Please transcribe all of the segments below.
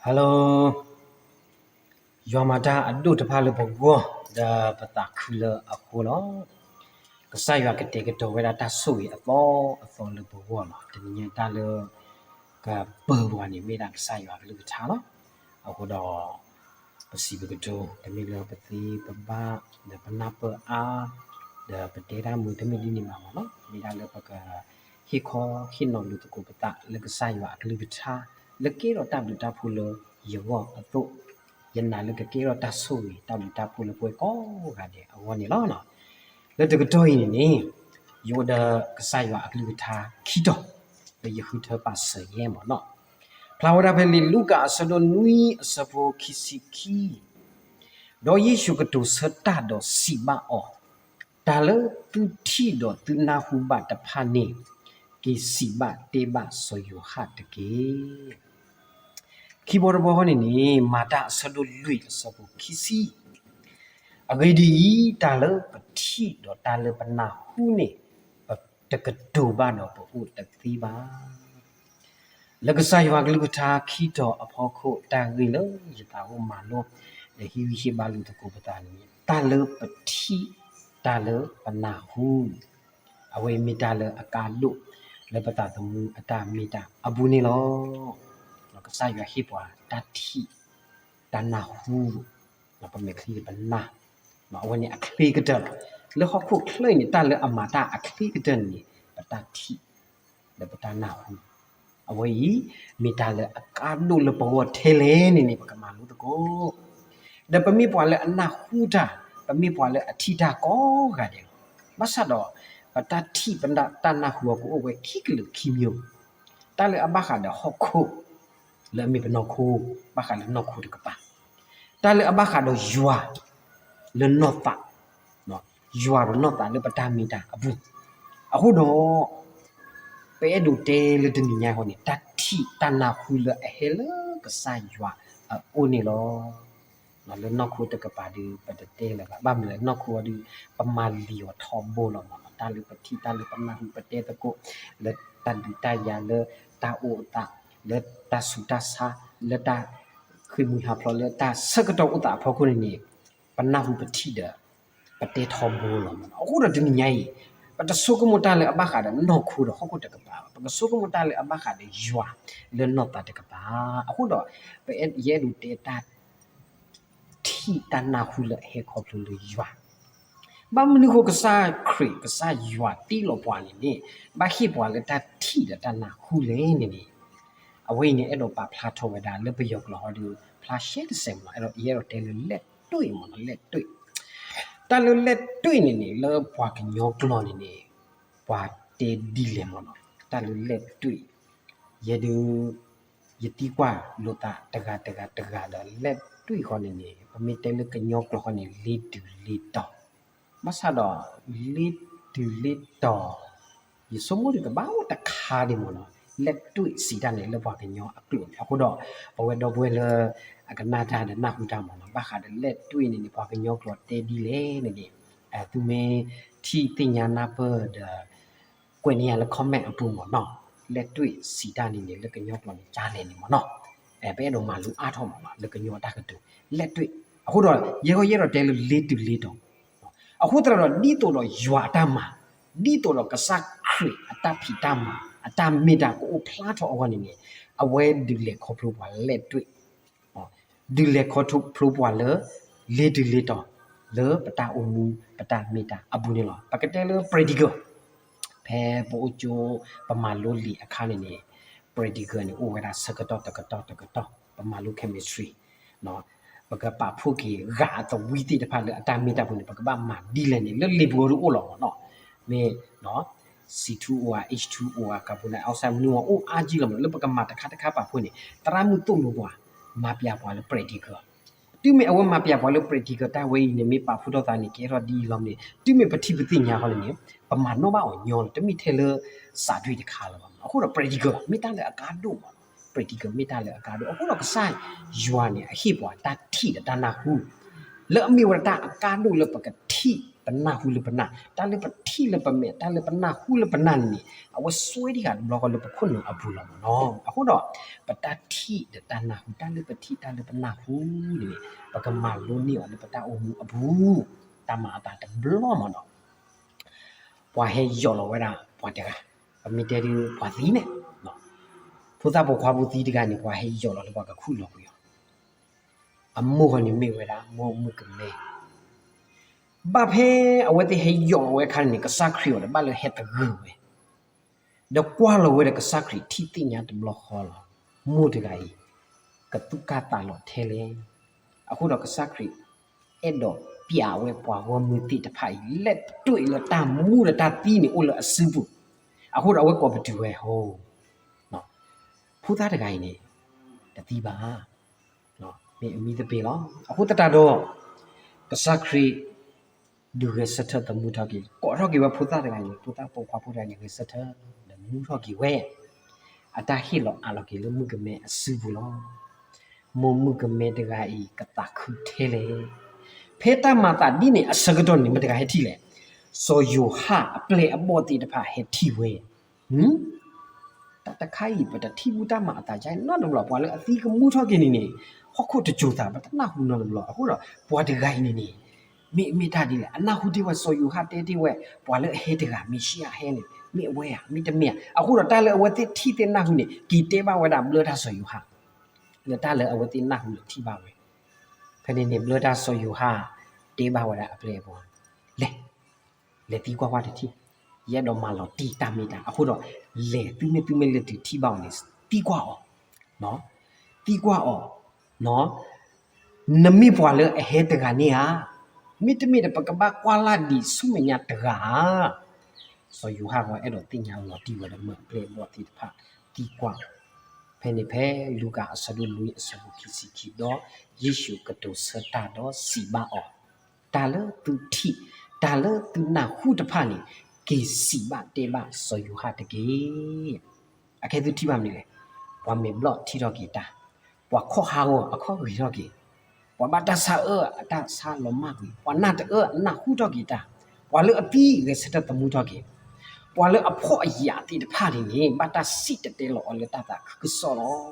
Hello, ယွၤမၤတၢ်အဒိၣ်တဖၣ်လၢပဂီၢ် ဒီးပသးခုလၢအဃိလီၤ. ကစၢ်ယွၤကတဲာ်ကတီၤဝဲဒၣ်တၢ်ဆိၣ်ဂ့ၤအသီအသီလၢပဂီၢ်လီၤ. တနံၤညါတၢ်လၢ ကပၢၤပှၤန့ၣ်မ့ၢ်ဒၣ်ကစၢ်ယွၤအကလုၢ်ကထါလီၤ. အဃိဒီး ပစံးပကတိၤ တမ့ၢ်လၢပသ့ပဘၣ် ဒီးပနၢ်ပၢၢ်အါ ဒီးပတဲတၢ်မုာ်တမ့ၢ်ဒ်န့ၣ်ဘၣ်မ့ၢ်နီၤ, မ့ၢ်ဒၣ်လၢပက ဟ့ၣ်ခီဟ့ၣ်နီၤလိာ်သကိးပသးလၢကစၢ်ယွၤအကလုၢ်ကထါ လၢကဲထီၣ်တၢ်ဘျုးတၢ်ဖှိၣ်လၢယဂီၢ်အသိး, ယနာ်လၢကကဲထီၣ်တၢ်ဆိၣ်ဂ့ၤတၢ်ဘျုးတၢ်ဖှိၣ်လၢပဝဲကိးဂၤဒဲးအဂီၢ်န့ၣ်လီၤ. လၢတကတီၢ်အံၤန့ၣ်န့ၣ် ယအိၣ်ဒီးကစၢ်ယွၤအကလုၢ်ကထါခံတီၤ လၢယဃုထၢပာ်စၢၤယဲမ့ၢ်နီၤ. ဖျါဝဲဒၣ်ဖဲလံာ်လူၤကၣ်အဆၢဒိၣ်နွံအဆၢဖိခံဆံခံ ဒီးယ့ၣ်ၡူးကတိၤဆၢတၢ်ဒီးစံးဘၣ်အီၤ, တၢ်လၢသုထံၣ်ဒီးသုနၢ်ဟူဘၣ်တဖၣ်န့ၣ် က့ၤစံးဘၣ်တဲဘၣ်စီၤယိၤဟၣ်တက့ၢ်. ခံဘီတဘီဃီန့ၣ်န့ၣ် မၤတၢ်အဆၢဒိၣ်လွံၢ်အဆၢဖိခံဆံ အဂ့ၢ်ဒ်အံၤ, တၢ်လၢပထံၣ်ဒီးတၢ်လၢပနၢ်ဟူန့ၣ် ပတကတိၤဘၣ်ဒီးပအိၣ်တသ့ဘၣ်. လၢကစၢ်ယွၤကလုၢ်ကထါခံတီၤအဖီခိၣ် တၢ်ဂ့ၢ်လၢယသးအိၣ်မၤလိ ဒီးဟ့ၣ်ဂံၢ်ဟ့ၣ်ဘါလိာ်သကိးပသးန့ၣ် တၢ်လၢပထံၣ် တၢ်လၢပနၢ်ဟူ အဝဲအံၤမ့ၢ်တၢ်လၢအကါဒိၣ် လၢပသးသမူအတၢ်မ့ၢ်တၢ်အပူၤန့ၣ်လီၤ. ကစၢ်ယွၤဟ့ၣ်ပှၤတၢ်ထံၣ် တၢ်နၢ်ဟူ ပမဲာ်ချံပနၢ်, အဝဲန့ၣ်အချ့ကတၢၢ်လီၤ. လၢဟီၣ်ခိၣ်ချၢအံၤန့ၣ် တၢ်လၢအမၤတၢ်အချ့ကတၢၢ်န့ၣ်န့ၣ် ပတၢ်ထံၣ် ဒီးပတၢ်နၢ်ဟူ, အဝဲအံၤ မ့ၢ်တၢ်လၢအကါဒိၣ်လၢပဂီၢ်ထဲလဲၣ်န့ၣ်န့ၣ် ပကမၤလိသကိး ဒီးပမ့ၢ်ပှၤလၢအနၢ်ဟူတၢ်, ပမ့ၢ်ပှၤလၢအထံၣ်တၢ်ကိးဂၤဒဲးလီၤ. ဘၣ်ဆၣ်ဒီး ပတၢ်ထံၣ်ပတၢ်နၢ်ဟူအီၤကအိၣ်ဝဲခံကလုာ်ခံမျိုး, တၢ်လၢအဘၣ်ဃးဒီးဟီၣ်ခိၣ် လၢအမ့ၢ်ပနီၢ်ခိ, ဘၣ်ဃးလၢနီၢ်ခိတကပၤ, တၢ်လၢအဘၣ်ဃးဒီးယွၤ လၢနီၢ်သး, ယွၤဒီးနီၢ်သးလၢပတၢ်မ့ၢ်တၢ်အပူၤ, အဃိဒီး ပအဲၣ်ဒိးတဲလၢတနံၤညါအံၤန့ၣ် တၢ်ထံၣ်တၢ်နၢ်ဟူလၢအဟဲလၢကစၢ်ယွၤအအိၣ်န့ၣ်လီၤ. လၢနီၢ်ခိတကပၤဒီး ပတတဲလၢၤဘၣ်, ဘၣ်မနုၤလဲၣ် နီၢ်ခိအီၤဒီး ပမၤလံၤအီၤထီဘိလီၤမ့ၢ်နီၤ. တၢ်လၢပထံၣ် တၢ်လၢပနၢ်ဟူ ပတဲသကိး လၢတၢ်ဒုးတၢ်ယၤ လၢတၢ်အိၣ်အသး လၢတၢ်ဆူးတၢ်ဆါ လၢတၢ်ဃ့ၢ်မှံဟးဖျိး လၢတၢ်ဆၢကတီၢ်အိၣ်သးအဖီခိၣ်န့ၣ်န့ၣ် ပနၢ်ဟူပထံၣ်ဒီး ပတဲထီဘိလီၤမ့ၢ်နီၤ. အဃိဒီးတနံၤညါအံၤ ပတဆိကမိၣ်တၢ်လၢအဘၣ်ဃးဒီးနီၢ်ခိဒီးဟီၣ်ခိၣ်တကပၤဘၣ်, ပကဆိကမိၣ်တၢ်လၢအဘၣ်ဃးဒီးယွၤလၢနီၢ်သးတကပၤ. အဃိဒီး ပအဲၣ်ဒိးတဲတၢ် ထံၣ်တၢ်နၢ်ဟူလၢအဟဲခီဖျိလၢယွၤ, ဘၣ်မနုၤဃိကစၢ်ခရံာ် ကစၢ်ယွၤတ့လီၤပှၤန့ၣ်န့ၣ် ဘၣ်ဟ့ၣ်ပှၤလၢတၢ်ထံၣ်ဒီးတၢ်နၢ်ဟူလဲၣ်န့ၣ်န့ၣ်, အဝဲအံၤန့ၣ် အဲၣ်ဒိးပာ်ဖျါထီၣ်ဝဲဒၣ်လၢပယီၤကျိာ်ဟီဒီး ဖျါရှဲတစဲးမ့ၢ်နီၤ, အဲၣ်ဒိး ယအဲၣ်ဒိးတဲလၢ လက်တွေ့ မ့ၢ်နီၤ, လက်တွေ့. တၢ်လၢ လက်တွေ့ န့ၣ်န့ၣ် လၢပှၤကညီကျိာ်န့ၣ်န့ၣ် ပှၤတဲဒ်လဲၣ်မ့ၢ်နီၤ, တၢ်လၢ လက်တွေ့ ယဲဒုး ယသံကွၢ်လိာ်သးတဂၤတဂၤတဂၤဒီး လက်တွေ့ ဃီန့ၣ်န့ၣ် ပမ့ၢ်တဲလၢကညီကျိာ်ဃီန့ၣ် လ့ၤတုၤလ့ၤတီၤ, ဘၣ်ဆၣ်ဒီး လ့ၤတုၤလ့ၤတီၤ ယဆိကမိၣ်ဒုးကဘၣ်အိၣ်တခါဒံးမ့ၢ်နီၤ, လက်တွေ့ စံးတၢ်န့ၣ် လၢပှၤကညီအကျိာ်န့ၣ်. အဃိဒီး ပဝဲဒီပုၢ်ဝဲၢ်လၢ အကနၣ်တၢ်ဒီးနၢ်ဟူတၢ်မ့ၢ်နီၤ, ဘၣ်ဃးဒီး လက်တွေ့ န့ၣ်န့ၣ် ပှၤကညီကျိာ်တဲဒ်လဲၣ်န့ၣ်န့ၣ် သုမ့ၢ်ထံၣ်သ့ၣ်ညါနၢ်ပၢၢ်ဒီး ကွဲးန့ၢ်ယၤလၢ comment အပူၤမ့ၢ်နီၤ, လက်တွေ့ စံးတၢ်န့ၣ်န့ၣ် လၢကညီကျိာ်န့ၣ် ကလဲၣ်န့ၣ်မ့ၢ်နီၤ, ပအဲၣ်ဒိးမၤလိအါထီၣ်မ့ၢ်နီၤ လၢကညီအတၢ်ကတိၤ လက်တွေ့. အဃိဒီး ယဲဃီယအဲၣ်ဒိးတဲလၢ လ့ၤတုၤလ့ၤတီၤ, အဃိသတးဒီး ဒ်သိးဒီးယွၤအတၢ်မၤ, ဒ်သိးဒီးကစၢ်ခရံာ်အတၢ်ဖံးတၢ်မၤ အတၢ်မ့ၢ်တၢ်ကအိၣ်ဖျါထီၣ်အဂီၢ်န့ၣ်န့ၣ် အဝဲဒုးလဲၤခီဖျိပှၤ လက်တွေ့ ဒုးလဲၤခီဖျိပှၤလၢ လ့ၤတုၤလ့ၤတီၤ လၢပတၢ်အိၣ်မူ ပတၢ်မ့ၢ်တၢ်အပူၤန့ၣ်လီၤ. ပကတဲလၢ practical ဖဲပအိၣ်ကၠိ ပမၤလိလံာ်အခါန့ၣ်န့ၣ် practical န့ၣ် အိၣ်ဝဲဒၣ်ဆၢကတီၢ်တကတီၢ်တကတီၢ်, ပမၤလိ chemistry ပကပာ်ဖှိၣ်က့ၤ ဂာ်အသဝံသ့ၣ်တဖၣ်လၢအတၢ်မ့ၢ်တၢ်ပူၤန့ၣ် ပကဘၣ်မၤဒ်လဲၣ်န့ၣ် လၢလံာ်ပူၤအံၤဒုးအိၣ်လီၤမ့ၢ်နီၤ, မ့ၢ် C two O ဧါ H two O ဧါ carbon dioxide မနုၤအံၤအိၣ်အါကံလီၤမ့ၢ်နီၤ, လၢပကမၤတခါတခါပာ်ဖှိၣ်န့ၣ် သရၣ်မုၣ်သိၣ်လိပှၤ မၤပျးပှၤလၢ practical, တုၤမ့ၢ်အဝဲမၤပျးပှၤလၢ practical တၢ်ဝဲအံၤန့ၣ် မ့ၢ်ပာ်ဖှိၣ်ထီၣ်သးန့ၣ် ကဲထီၣ်ဒ်အံၤလီၤမ့ၢ်န့ၣ် တုၤမ့ၢ်ပထံၣ်ပသ့ၣ်ညါဃီန့ၣ်န့ၣ် ပမၤနီၣ်ဘၣ်အီၤညီလီၤ, တမ့ၢ်ထဲလၢ စးထွံၣ်တခါလၢၤဘၣ်မ့ၢ်နီၤ. အဃိဒီး practical မ့ၢ်တၢ်လၢအကါဒိၣ်မ့ၢ်နီၤ, practical မ့ၢ်တၢ်လၢအကါဒိၣ်. အဃိဒီးကစၢ်ယွၤန့ၣ် အဟ့ၣ်ပှၤတၢ်ထံၣ်ဒီးတၢ်နၢ်ဟူ လၢအမ့ၢ်ဝဲဒၣ်တၢ်အကါဒိၣ်လၢပကထံၣ် ပနၢ်ဟူလၢပနၢ်, တၢ်လၢပထံၣ်လၢပမဲာ်, တၢ်လၢပနၢ်ဟူလၢပနၢ်န့ၣ်န့ၣ် အဝဲစွဲတံၢ်ဃာ်တဘျီဃီလၢပခိၣ်နူာ်အပူၤလီၤမ့ၢ်နီၤ. အဃိဒီး ပတၢ်ထံၣ်ဒီးတၢ်နၢ်ဟူ, တၢ်လၢပထံၣ်တၢ်လၢပနၢ်ဟူန့ၣ်န့ၣ် ပကမၤလိန့ၢ်အီၤလၢပတၢ်အိၣ်မူအပူၤ, တၢ်မၤအသးတဘျီမ့ၢ်နီၤ. ပှၤဟဲယိးလီၤဝဲဒၣ်ပှၤတဂၤ, ပမ့ၢ်တဲဒ်ပှၤသံန့ၣ်, ဖိသၣ်ပိာ်ခွါဖိသံတဂၤန့ၣ် ပှၤဟဲယိးလီၤလၢပှၤကခူၣ်လီၤကွံာ်အီၤ. အမိၢ်ဃီန့ၣ်မ့ၢ်ဝဲဒၣ်မိၢ်မုၣ်ကမဲ, ဘၣ်ဖဲအဝဲသ့ၣ်ဟဲယိးလီၤဝဲအခါန့ၣ် ကစၢ်ခရံာ်အီၤဒီးဘၣ်လၢဟဲသဂၢၢ်ဝဲ, ဒီးကွၢ်လီၤဝဲဒီးကစၢ်ခရံာ်ထံၣ်သ့ၣ်ညါတဘျီဃီလီၤ, မိၢ်တဂၤအံၤ ကသူၣ်ကၢ်သးလီၤထဲလဲၣ်. အဃိဒီးကစၢ်ခရံာ် အဲၣ်ဒိးပျးဝဲပှၤဂီၢ်မုၢ်သ့ၣ်တဖၣ်အံၤ လဲၤတဒွဲၣ်လၢတၢ်မူဒီးတၢ်သံန့ၣ်အိၣ်လၢအစုပူၤ, အဃိဒီးအဝဲကိးပတုာ်ဝဲဟီ, ဖိသၣ်တဂၤအံၤန့ၣ် တသံဘၣ်, မ့ၢ်အမံသပ့ၤလီၤ. အဃိသတးဒီး ကစၢ်ခရံာ် ဒုးဂဲၤဆၢထၢၣ်သမူထီၣ်က့ၤ, ကိးထီၣ်က့ၤဝဲဖိသၣ်တဂၤအံၤန့ၣ်, ဖိသၣ်ပိာ်ခွါဖိတဂၤန့ၣ် ဂဲၤဆၢထၢၣ်ဒီးမူထီၣ်က့ၤဝဲ, အတၢ်ဟ့ၣ်လီၤအးလီၤက့ၤလၢမုၣ်ကမဲအစုပူၤလီၤ. မိၢ်မုၣ်ကမဲတဂၤအံၤ ကသးခုထဲလဲၣ်. ဖဲတၢ်မၤသးဒ်န့ၣ်အဆၢကတီၢ်န့ၣ် မတၤတဂၤဟဲထံၣ်လဲၣ်. စီၤယိၤဟၣ်အပျဲၢ်အဘီၣ်သ့ၣ်တဖၣ်ဟဲထံၣ်ဝဲ, တၢ်တခါအံၤ ပတထံၣ်ဘူၣ်တၢ်မၤအသးဒ်အံၤနီတဘျီ, ပှၤလၢအသံကမူထီၣ်က့ၤန့ၣ်န့ၣ် ဟီၣ်ခိၣ်တစိၤသး ပတနၢ်ဟူနီတဘျီ. အဃိဒီး ပှၤတဂၤအံၤန့ၣ်န့ၣ် မ့ၢ်မ့ၢ်တၢ်ဒ်လဲၣ်, အနၢ်ဟူတ့ၢ်ဝဲစီၤယိၤဟၣ်တဲတ့ၢ်ဝဲ, ပှၤလၢအဟဲတဂၤ မ့ၣ်ၡံအၤဟဲန့ၣ် မ့ၢ်အဝဲဧါ, မ့တမ့ၢ်ဧါ. အဃိဒီးတၢ်လၢအဝဲသ့ၣ်ထံၣ်သ့ၣ်နၢ်ဟူန့ၣ် က့ၤတဲဘၣ်ဝဲဒၣ်ဘျၢတၢ်စီၤယိၤဟၣ်, လၢတၢ်လၢအဝဲသ့ၣ်နၢ်ဟူဒီးထံၣ်ဘၣ်ဝဲ. ဖဲန့ၣ်န့ၣ် ဘျၢတၢ်စီၤယိၤဟၣ် တဲဘၣ်ဝဲဒၣ်အပျဲၢ်အဘီၣ်, လဲၤ လဲၤသံကွၢ်ကွၢ်တထံၣ်, ယအဲၣ်ဒိးမၤလီၤတံၢ်တၢ်မ့ၢ်တၢ်. အဃိဒီး လဲၤသုမ့ၢ်သုမ့ၢ်လဲၤတုၤထံၣ်ဘၣ်အီၤန့ၣ် သံကွၢ်အီၤ, သံကွၢ်အီၤ, နမ့ၢ်ပှၤလၢအဟဲတဂၤန့ၣ်ဧါ, မ့တမ့ၢ်ဒီး ပကဘၣ်ကွၢ်လၢ်ဒံးဆူမဲာ်ညါတဂၤဧါ. စီၤယိၤဟၣ်ဝဲအဲၣ်ဒိးသ့ၣ်ညါလီၤတံၢ်ဝဲဒီးမၢ်အပျဲၢ်အဘီၣ်သ့ၣ်တဖၣ်သံကွၢ်. ဖဲန့ၣ်ဖဲလူၤကၣ်အဆၢဒိၣ်လွံၢ် အဆၢဖိခံဆံခံ, ဒီးယ့ၣ်ၡူးကတိၤဆၢတၢ်ဒီးစံးဘၣ်အီၤ, တၢ်လၢသုထံၣ်, တၢ်လၢသုနၢ်ဟူတဖၣ်န့ၣ် က့ၤစံးဘၣ်တဲဘၣ်စီၤယိၤဟၣ်တက့ၢ်. အခဲသုထံၣ်ဘၣ်မနုၤလဲၣ်. ပှၤမဲာ်ဘျီၣ်ထံၣ်ထီၣ်က့ၤတၢ်, ပှၤခီၣ်ဟးဂီၤအခီၣ်ဂ့ၤထီၣ်က့ၤ, ပှၤဘၣ်တၢ်ဆါအၢအတၢ်ဆါလီၤမၢ်ကွံာ်, ပှၤနၢ်တအၢအနၢ်ဟူထီၣ်က့ၤတၢ်, ပှၤလၢအသံဂဲၤဆၢထၢၣ်သမူထီၣ်က့ၤ, ပှၤလၢအဖှီၣ်အယာ်သ့ၣ်တဖၣ်န့ၣ်န့ၣ် ဘၣ်တၢ်စံၣ်တဲၤတဲလီၤအီၤလၢတၢ်သးခုကစီၣ်လီၤ.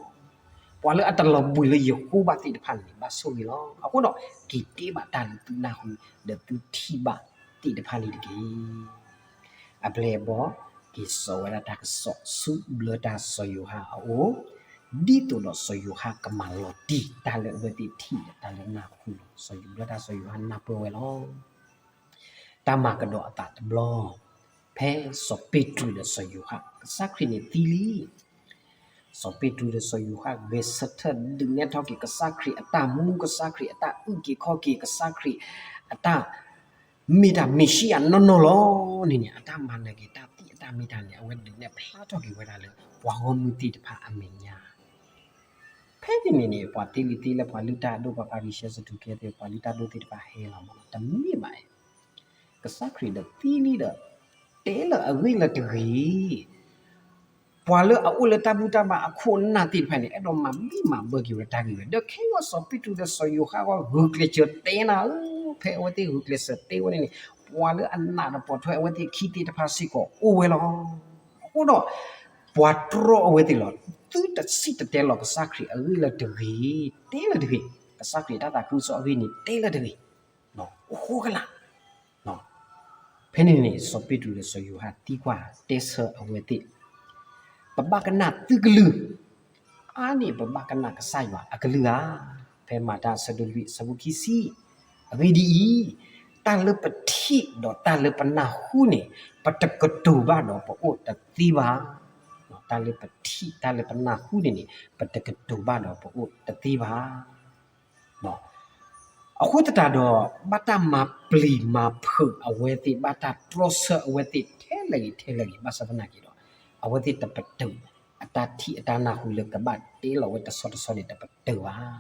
ပှၤလၢအတလီၤဘှံးလၢယဟိဝၤသ့ၣ်တဖၣ်န့ၣ်န့ၣ် ဘၣ်ဆိၣ်ဂ့ၤလီၤ. အဃိဒီး က့ၤတဲဘၣ်တၢ်လၢသုနၢ်ဟူ ဒီးသုထံၣ်ဘၣ်သ့ၣ်တဖၣ်န့ၣ်တက့ၢ်. အပျဲၢ်အဘီၣ် က့ၤစိာ်ဝဲဒၣ်တၢ်ကစီၣ်ဆူဘျၢတၢ်စီၤယိၤဟၣ်အအိၣ်, ဒ်သိးဒီးစီၤယိၤဟၣ်ကမၤလီၤတံၢ်တၢ်လၢအဝဲသ့ၣ်ထံၣ်ဒီးတၢ်လၢနၢ်ဟူလီၤ. စီၤယိၤ ဘျၢတၢ်စီၤယိၤဟၣ်နၢ်ပၢၢ်ဝဲလီၤ. တၢ်မၤကဒီးအသးတဘျီ, ဖဲစီၤပ့းတရူးဒီးစီၤယိၤဟၣ်, ကစၢ်ခရံာ်န့ၣ်သံလံ. စီၤပ့းတရူးဒီးစီၤယိၤဟၣ် ဂဲၤဆၢထၢၣ်ဒုးနဲၣ်ထီၣ်က့ၤကစၢ်ခရံာ်အတၢ်မူ, ကစၢ်ခရံာ်အတၢ်အုၣ်က့ၤခီၣ်က့ၤ, ကစၢ်ခရံာ်အတၢ်မ့ၢ်တၢ်မ့ၣ်ၡံအၤနီၢ်နီၢ်လီၤန့ၣ်န့ၣ်, အတၢ်မၤနၢၤက့ၤတၢ်သံၣ်အတၢ်မ့ၢ်တၢ်န့ၣ် အဝဲဒုးနဲၣ်ဖျါထီၣ်က့ၤဝဲဒၣ်လၢ ပှၤဂီၢ်မုၢ်သ့ၣ်တဖၣ်အမဲာ်ညါ. ဖဲန့ၣ်န့ၣ်န့ၣ် ပှၤသ့လံာ်သ့လဲၢ်, ပှၤလုၢ်တၢ်အဒိၣ်, ပှၤဖၤရံၤၡဲ, စဒူၤကဲသ့ၣ်, ပှၤလုၢ်တၢ်အဒိၣ်သ့ၣ်တဖၣ်ဟဲလီၤမး, တမ့ၢ်ဘၣ်. ကစၢ်ခရံာ်ဒီးသံလံဒီး တဲလၢအဂ့ၢ်လၢတဂ့ၤ. ပှၤလၢအအိၣ်လၢတၢ်ဘူၣ်တၢ်ဘါအခိၣ်အနၢ်သ့ၣ်တဖၣ်န့ၣ် အဲၣ်ဒိးမၤဘံၣ်မၤဘၢက့ၤဝဲတၢ်ဂ့ၢ်ဝဲ, ဒီးခဲအံၤစီၤပ့းတရူးဒီးစီၤယိၤဟၣ်ဂီၢ် ဂုာ်ကျဲးစၢးတဲနၤဧၢ, ဖဲအဝဲသ့ၣ်ဂုာ်ကျဲးစၢးတဲဝဲန့ၣ်န့ၣ်, ပှၤလၢအနာ်ဒီးပိာ်ထွဲအဝဲသ့ၣ်အခံသ့ၣ်တဖၣ်စ့ၢ်ကီးအိၣ်ဝဲလီၤ. အဃိဒီး ပှၤတြီအဝဲသ့ၣ်လီၤ. သုတစံၣ်တဲၤတဲလီၤကစၢ်ခရံာ်အဂ့ၢ်လၢတဂ့ၤ, တဲလၢတဂ့ၤ. ကစၢ်ခရံာ်တၢ်သးခုကစီၣ်အဂ့ၢ်န့ၣ် တဲလၢတဂ့ၤ. အိၣ်ဃိကလာ်. ဖဲန့ၣ်န့ၣ် စီၤပ့းတရူးဒီးစီၤယိၤဟၣ်သံကွၢ်တဲဆၢအဝဲသ့ၣ်, ပဘၣ်ကနၣ်သုကလုၢ်, အါန့ၢ်ပဘၣ်ကနၣ်ကစၢ်ယွၤအကလုၢ်ဧါ. ဖဲမၤတၢ်အဆၢဒိၣ်လွံၢ်အဆၢဖိခံဆံ, အဂ့ၢ်ဒ်အံၤ, တၢ်လၢပထံၣ်ဒီးတၢ်လၢပနၢ်ဟူန့ၣ် ပတကတိၤဘၣ်ဒီးပအိၣ်တသ့ဘၣ်. တၢ်လၢပထံၣ် တၢ်လၢပနၢ်ဟူန့ၣ်န့ၣ် ပတကတိၤဘၣ်ဒီးပအိၣ်တသ့ဘၣ်. အဃိသတးဒီး ဘၣ်တၢ်မၤပျံၤမၤဖုးအဝဲသ့ၣ်, ဘၣ်တၢ်တြီဆၢအဝဲသ့ၣ်ထဲလဲၣ်ဂ့ၤထဲလဲၣ်ဂ့ၤ, ဘၣ်ဆၣ်သနာ်က့ဒီး အဝဲသ့ၣ်တပတုာ်, အတၢ်ထံၣ်အတၢ်နၢ်ဟူလၢကဘၣ်တဲလီၤဝဲတဆီတဆီန့ၣ် တပတုာ်ဘၣ်.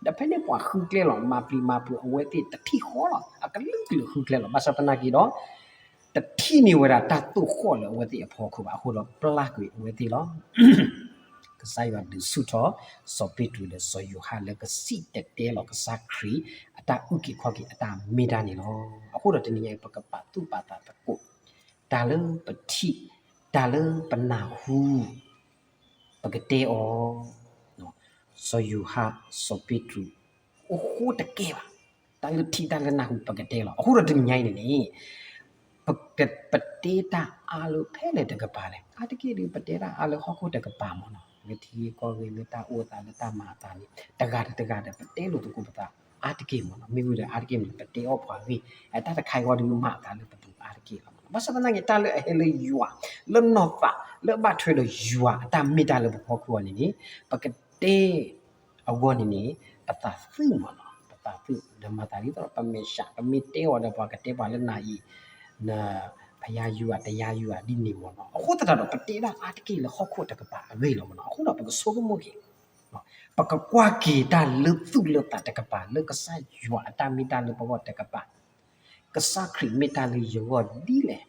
ဒီးဖဲန့ၣ်ပှၤဃုကျဲလီၤ, မၤပျံၤမၤဖုးအဝဲသ့ၣ်တထံၣ်ဃီလီၤ. အကလုာ်ကလုာ်ဃုကျဲလီၤ. ဘၣ်ဆၣ်သနာ်က့ဒီး တထံၣ်န့ၢ်ဝဲဒၣ်တၢ်သိၣ်ဃီၣ်လၢအဝဲသ့ၣ်အဖီခိၣ်ဘၣ်. အဃိဒီးပျၢ်ကွံာ်အဝဲသ့ၣ်လီၤ. ကစၢ်ယွၤဒုးဆူၣ်ထီၣ် စီၤပ့းတရူးဒီးစီၤယိၤဟၣ်လၢကစံၣ်တဲၤတဲလီၤကစၢ်ခရံာ် အတၢ်အုၣ်က့ၤခီၣ်က့ၤအတၢ်မ့ၢ်တၢ်န့ၣ်လီၤ. အဃိဒီးတနံၤညါအံၤ ပကပာ်သူၣ်ပာ်သးသကိး တၢ်လၢပထံၣ် တၢ်လၢပနၢ်ဟူ ပကတဲအီၤ စီၤယိၤဟၣ် စီၤပ့းတရူး အိၣ်ဃိတကဲဘၣ်. တၢ်လၢထံၣ်တၢ်လၢနၢ်ဟူပကတဲလီၤ. အဃိဒီးတနံၤညါအံၤန့ၣ်န့ၣ် ပတဲတၢ်အါလၢဖဲလဲၣ်တကပၤလဲၣ်. အါတက့ၢ်ဒီး ပတဲတၢ်အါလၢဟီၣ်ခိၣ်တကပၤမ့ၢ်နီၤ, လၢထံဂ့ၢ်ကီၢ်ဂ့ၢ် လၢတၢ်အိၣ်သး လၢတၢ်မၤအသးန့ၣ် တဂၤဒီးတဂၤဒီး ပတဲလိာ်သကိးပသးအါတက့ၢ်မ့ၢ်နီၤ. မ့ၢ်ဝံၤဒီးအါတက့ၢ်မ့ၢ် ပတဲအီၣ်ပှၤဂ့ၢ် တၢ်တခါအံၤဂီၢ်ဒီး မၤအသးလၢပပူၤအါတက့ၢ်လီၤ. ဘၣ်ဆၣ်သနာ်က့ တၢ်လၢအဟဲလၢယွၤ လၢနီၢ်သး လၢအဘၣ်ထွဲဒီးယွၤအတၢ်မ့ၢ်တၢ်လၢပဖီခိၣ်အီၤန့ၣ်န့ၣ် ပကတဲ အဂီၢ်န့ၣ်န့ၣ် ပသးသုးမ့ၢ်နီၤ, ပသးသုး ဒီးမၤသးဒ်သိးဒီးပမဲာ်ဆှး ပမ့ၢ်တဲအီၤဒီး ပှၤကတဲပှၤလၢနၤအံၤ န ဖယါယွၤ တယါယွၤဒ်န့ၣ်မ့ၢ်နီၤ. အဃိသတးဒီး ပတဲဒၣ်အါတက့ၢ်လၢဟီၣ်ခိၣ်တကပၤအဂ့ၢ်လီၤမ့ၢ်နီၤ. အဃိဒီးပကဆိကမိၣ်က့ၤ ပကကွၢ်က့ၤတၢ်လၢသူၣ်လၢသးတကပၤ လၢကစၢ်ယွၤအတၢ်မ့ၢ်တၢ်လၢပဂီၢ်တကပၤ ကစၢ်ခရံာ်မ့ၢ်တၢ်လၢယဂီၢ်ဒ်လဲၣ်,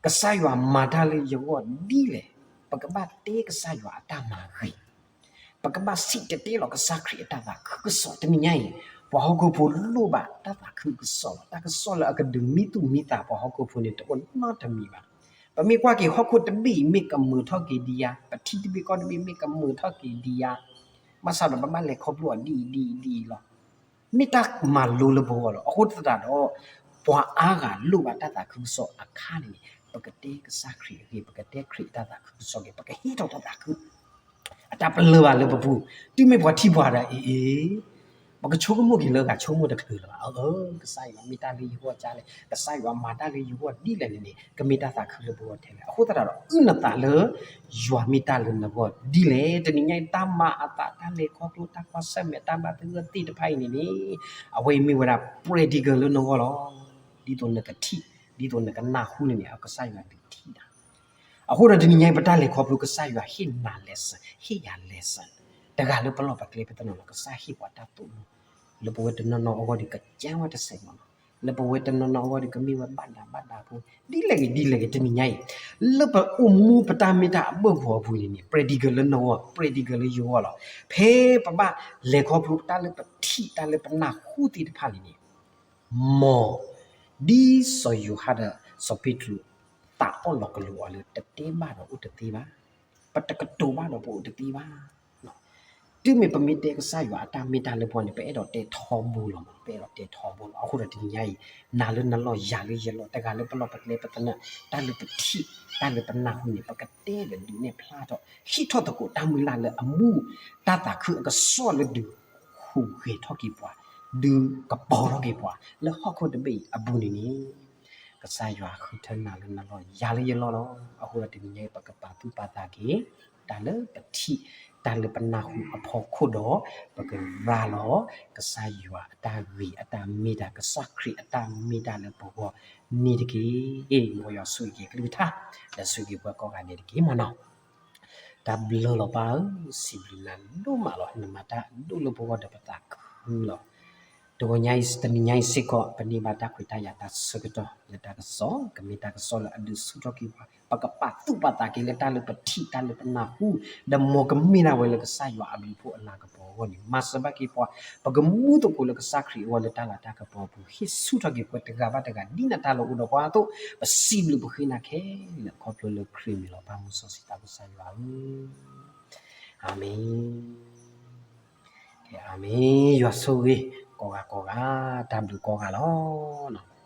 ကစၢ်ယွၤမၤတၢ်လၢယဂီၢ်ဒ်လဲၣ်, ပကဘၣ်တဲကစၢ်ယွၤအတၢ်မၤဂ့ၤ, ပကဘၣ်စံၣ်တဲၤတဲလီၤကစၢ်ခရံာ်အတၢ်သးခုကစီၣ်. တနံၤညါအံၤ ပှၤဟီၣ်ခိၣ်ဖိလိၣ်ဘၣ်တၢ်သးခုကစီၣ်လီၤ. တၢ်ကစီၣ်လၢအကဒုးမံသူၣ်မံသးပှၤဟီၣ်ခိၣ်ဖိန့ၣ် တအိၣ်နီတမံၤဘၣ်. ပမ့ၢ်ကွၢ်က့ၤဟီၣ်ခိၣ်တဘ့ၣ်အံၤ မ့ၢ်ကမုာ်ထီၣ်က့ၤဒံးဧါ, ပထံတဘ့ၣ်ကီၢ်တဘ့ၣ် မ့ၢ်ကမုာ်ထီၣ်က့ၤဒံးဧါ, ဘၣ်ဆၣ်ဒီးပဘၣ်လဲၤခီဖျိအီၤဒ်အံၤဒ်အံၤဒ်အံၤလီၤ. မ့ၢ်တၢ်မၤလိလၢပဂီၢ်လီၤ. အဃိသတးဒီး ပှၤအါဂၤလိၣ်ဘၣ်တၢ်သးခုကစီၣ်အခါန့ၣ်န့ၣ် ပကတဲကစၢ်ခရံာ်အဂ့ၢ်, ပကတဲခရံာ်အတၢ်သးခုကစီၣ်က့ၤ, ပကဟ့ၣ်ထီၣ်တၢ်သးခု အတၢ်ပလၢၢ်ဘၣ်လၢပပူၤ, တုၤမ့ၢ်ပှၤထံၣ်ပှၤဒီး အ့ အ့ ပကဆိကမိၣ်က့ၤလၢဂၤဆိကမိၣ်တချုးလၢၤဘၣ်. အၢ ကစၢ်ယွၤမ့ၢ်တၢ်လၢယဂီၢ်ဒ်လဲၣ်, ကစၢ်ယွၤမၤတၢ်လၢယဂီၢ်ဒ်လဲၣ်န့ၣ်န့ၣ် ကမ့ၢ်တၢ်သးခုလၢပဂီၢ်ထဲလဲၣ်. အဃိသတးဒီး အုၣ်နသးလၢ ယွၤမ့ၢ်တၢ်လၢနဂီၢ်ဒ်လဲၣ်. တနံၤညါအံၤ တၢ်မၤအသး တၢ်လဲၤခီဖျိ တၢ်ကွၢ်ဆၢၣ်မဲာ် တၢ်ဘၣ်သဂၢၢ်သ့ၣ်တဖၣ်အံၤန့ၣ်န့ၣ် အဝဲအံၤမ့ၢ်ဝဲဒၣ် practical လၢနဂီၢ်လီၤ. ဒ်သိးနကထံၣ် ဒ်သိးနကနၢ်ဟူန့ၣ်န့ၣ် ကစၢ်ယွၤဒုးထံၣ်နၤ အဃိဒီးတနံၤညါအံၤ ပတၢ်လဲၤခီဖျိ ကစၢ်ယွၤဟ့ၣ်နၤ lesson, ဟ့ၣ်ယၤ lesson တဂၤလၢပလီၢ်ပကျဲပတနီၤလီၤ. ကစၢ်ဟ့ၣ်ပှၤတၢ်သိၣ်လိ လၢပဝဲတနီၤနီၤအဂီၢ်ဒီး ကကဲဝဲတစဲးမ့ၢ်နီၤ, လၢပဝဲတနီၤနီၤအဂီၢ်ဒီး ကမ့ၢ်ဝဲဘၣ်ဒးဘၣ်ဒးဖိ ဒ်လဲၣ်ဂ့ၤဒ်လဲၣ်ဂ့ၤ တနံၤညါအံၤ လၢပအိၣ်မူပတၢ်မ့ၢ်တၢ်အဘၢၣ်ပူၤအပူၤန့ၣ်န့ၣ် practical လၢနဂီၢ် practical လၢယဂီၢ်လီၤ. ဖဲပဘၣ်လဲၤခီဖျိတၢ်လၢပထံၣ် တၢ်လၢပနၢ်ဟူသ့ၣ်တဖၣ်န့ၣ်န့ၣ် မ် ဒ်စီၤယိၤဟၣ်ဒီးစီၤပ့းတရူး သးအီၣ်လီၤကလိၤအီၤလၢ တတဲဘၣ်ဒီးအိၣ်တသ့ဘၣ်, ပတကတိၤဘၣ်ဒီးပအိၣ်တသ့ဘၣ်. တုၤမ့ၢ်ပမ့ၢ်တဲကစၢ်ယွၤအတၢ်မ့ၢ်တၢ်လၢပဂီၢ်န့ၣ် ပအဲၣ်ဒိးတဲထီဘိလီၤမး, ပအဲၣ်ဒိးတဲထီဘိလီၤ. အဃိဒီးတနံၤညါအံၤ နၤလၢနလီၢ် ယၤလၢယလီၢ် တဂၤလၢပလီၢ်ပကျဲပသနၢၣ် တၢ်လၢပထံၣ် တၢ်လၢပနၢ်ဟူန့ၣ် ပကတဲဒီးဒုးနဲၣ်ဖျါထီၣ် ဟ့ၣ်ထီၣ်သကိးတၢ်မုၢ်လၢ်လၢအမူ တၢ်သးခုအကစီၣ်လၢဒုးဟူးဂဲၤထီၣ်က့ၤပှၤ ဒုးကပီၤထီၣ်က့ၤပှၤ လၢဟီၣ်ခိၣ်တဘ့ၣ်အံၤအပူၤန့ၣ်န့ၣ် ကစၢ်ယွၤဃုထၢနၤလၢနလီၢ် ယၤလၢယလီၢ်လီၤ. အဃိဒီးတနံၤညါအံၤ ပကပာ်သူၣ်ပာ်သးက့ၤ တၢ်လၢပထံၣ် တၢ်လၢပနၢ်ဟူအဖီခိၣ်ဒီး ပကရၤလီၤ ကစၢ်ယွၤအတၢ်ဂ့ၤ အတၢ်မ့ၢ်တၢ် ကစၢ်ခရံာ်အတၢ်မ့ၢ်တၢ်လၢပဂီၢ်န့ၣ်တက့ၢ်. မ်ယွၤဆိၣ်ဂ့ၤက့ၤအကလုၢ်ကထါ ဒီးဆိၣ်ဂ့ၤပှၤကိးဂၤဒဲးတက့ၢ်မ့ၢ်နီၤ. တၢ်ဘျုးလီၤပၢ်ဧၢ, စံးဘျုးနၤဒိၣ်မးလီၤ. နမၤတၢ်ဒိၣ်လၢပဂီၢ်ဒီးပသးခုလီၤ. တဂီၤညါအံၤ တနံၤညါအံၤစ့ၢ်ကီး ပန့ၢ်ဘၣ်တၢ်ခွဲးတၢ်ယာ်တၢ်ဆၢကတီၢ်လၢတၢ်ကစီၣ် ကမ့ၢ်တၢ်ကစီၣ်လၢအဒုးဆူၣ်ထီၣ်က့ၤပှၤ ပကပာ်သူၣ်ပာ်သးက့ၤလၢတၢ်လၢပထံၣ် တၢ်လၢပနၢ်ဟူ ဒီးမ်ကမ့ၢ်ဒၣ်ဝဲလၢကစၢ်ယွၤအဘျုးအဖှိၣ်အလၤကပီၤအဂီၢ်န့ၣ် မၤစၢၤဘၣ်က့ၤပှၤ ပကမူသကိးလၢကစၢ်ခရံာ်အဂီၢ်လၢတၢ်လၤတၢ်ကပီၤအပူၤ ဟ့ၣ်ဆူၣ်ထီၣ်က့ၤပှၤတဂၤဘၣ်တဂၤ ဒ်နတၢ်လၢအိၣ်ဒီးပှၤအသိး ပစံးဘျုးပဃ့နၤခဲလၢာ်ခီဖျိလၢခရံာ်မံၤလီၤ. ပၢ်မူစီဆှံတၢ်ကစၢ်ယွၤဧၢ, အၤမ့ၣ်, အၤမ့ၣ်, ယွၤဆိၣ်ဂ့ၤ ကိးဂၤကိးဂၤ, တၢ်ဘျုးကိးဂၤလီၤ.